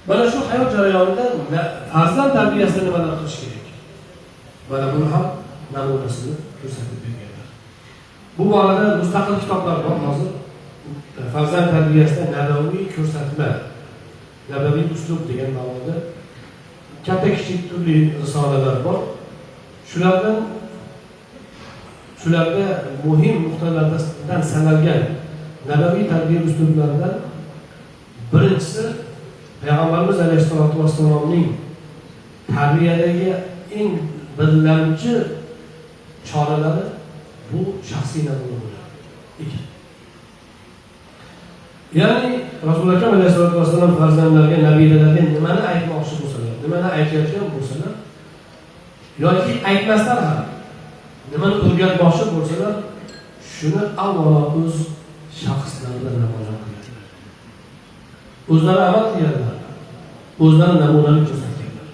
Mana shu hayot jarayonida farzand tarbiyasida nimalar qilish kerak? Mana buni ham namunasini ko'rsatib berganlar. Bu borada mustaqil kitoblar bor hozir. Farzand tarbiyasida nabaviy ko'rsatma, nabaviy uslub degan ma'noda katta kichik turli risolalar bor. Shularda muhim nuqtalardan sanalgan nabaviy tarbiya uslublaridan birinchisi Payg'ambarimiz alayhissalotu vassalomning tarbiyadagi eng birlamchi choralari bu shaxsiy namuna bo'ladi ekan. Ya'ni Rasuli Akram alayhissalotu vassalom farzandlarga, nabiralarga nimani aytmoqchi bo'lsalar, nimani aytayotgan bo'lsalar yoki aytmasdan ham nimani o'rgatmoqchi bo'lsalar, shuni avvalo o'z shaxslarida namoyon qilganlar. O'zlari amal qilganlar, o'zlari namunani ko'rsatganlar.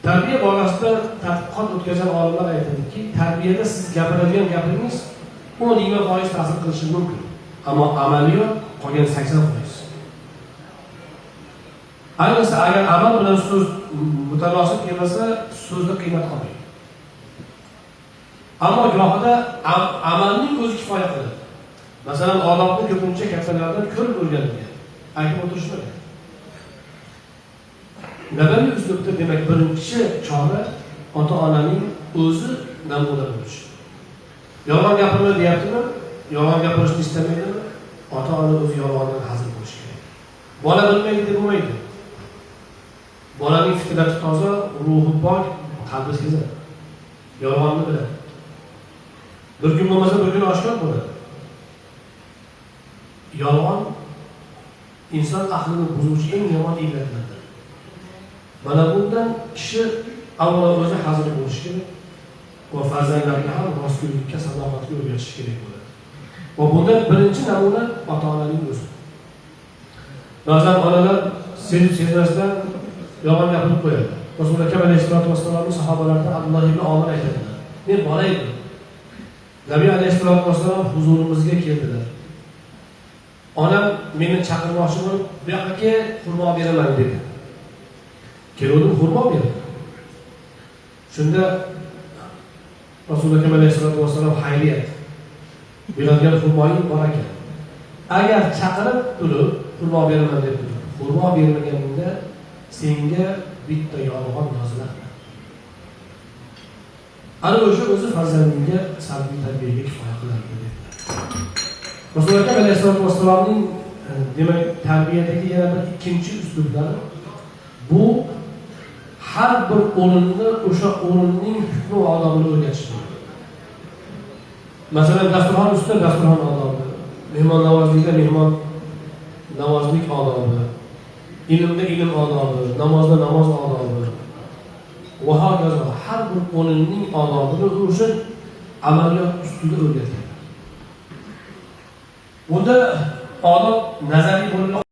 Tarbiya borasida tadqiqot o'tkazgan olimlar aytadiki, tarbiyada siz gapiradigan gapingiz 10-20% ta'sir qilishi mumkin, ammo amaliyot qolgan 80%. Ayniqsa agar amal bilan so'z mutanosib kelmasa, so'zda qiymat qolmaydi. Ammo gohida amalning o'zi kifoya qiladi. Masalan, odobni ko'pincha kattalardan ko'rib o'rganilgan, aytib o'tirishmagan. Nabaviy uslubda, demak, birinchi chora ota onaning o'zi namuna bo'lishi. Yolg'on gapirma deyaptimi, yolg'on gapirishni istamaydimi, ota ona o'zi yolg'ondan hazir bo'lishi kerak. Bola bilmaydi deb bo'lmaydi. Bolaning fitrati toza, ruhi pok, qalbi sezadi, yolg'onni biladi. Bir kun bo'lmasa, bir kun oshkor bo'ladi. Yolg'on inson aqlini buzuvchi eng yomon illatlardan. Mana bundan kishi avvalo o'zi hazir bo'lishi kerak va farzandlarni ham rostgo'ylikka, sadoqatga o'rgatish kerak bo'ladi. Va bunda birinchi namuna ota onaning o'zi. Ba'zan onalar sezib sezmasdan yolg'on gapirib qo'yadi. Rasuli Akram alayhissalotu vassalomni sahobalardan Abdulloh ibn Omir aytadilar: "Men bola edim, Nabiy alayhissalotu vassalom huzurimizga keldilar. Onam meni chaqirmoqchi bo'lib, 'Bu yoqqa kel, xurmo beraman', dedi. Keluvdim, xurmo berdi. Shunda Rasuli Akram alayhissalotu vassalom: 'Xayriyat, beradigan xurmoying bor ekan. Agar chaqirib turib, xurmo beraman deb turib, xurmo bermaganingda, senga bitta yolg'on yoziladi'. Ana o'sha o'zi farzandingga salbiy tarbiyaga kifoya qiladi", dedilar. Rasuli Akram alayhissalotu vassalomning demak, tarbiyadagi yana bir ikkinchi uslublari bu har bir o'rinni o'sha o'rinning hukmi va odobini o'rgatish. Masalan, dasturxon ustida dasturxon odobi, mehmon navozlikda mehmon navozlik odobi, ilmda ilm odobi, namozda namoz odobi va hokazo, har bir o'rinning odobini o'sha amaliyot ustida o'rgatgan. Bunda odob nazariy bo'lib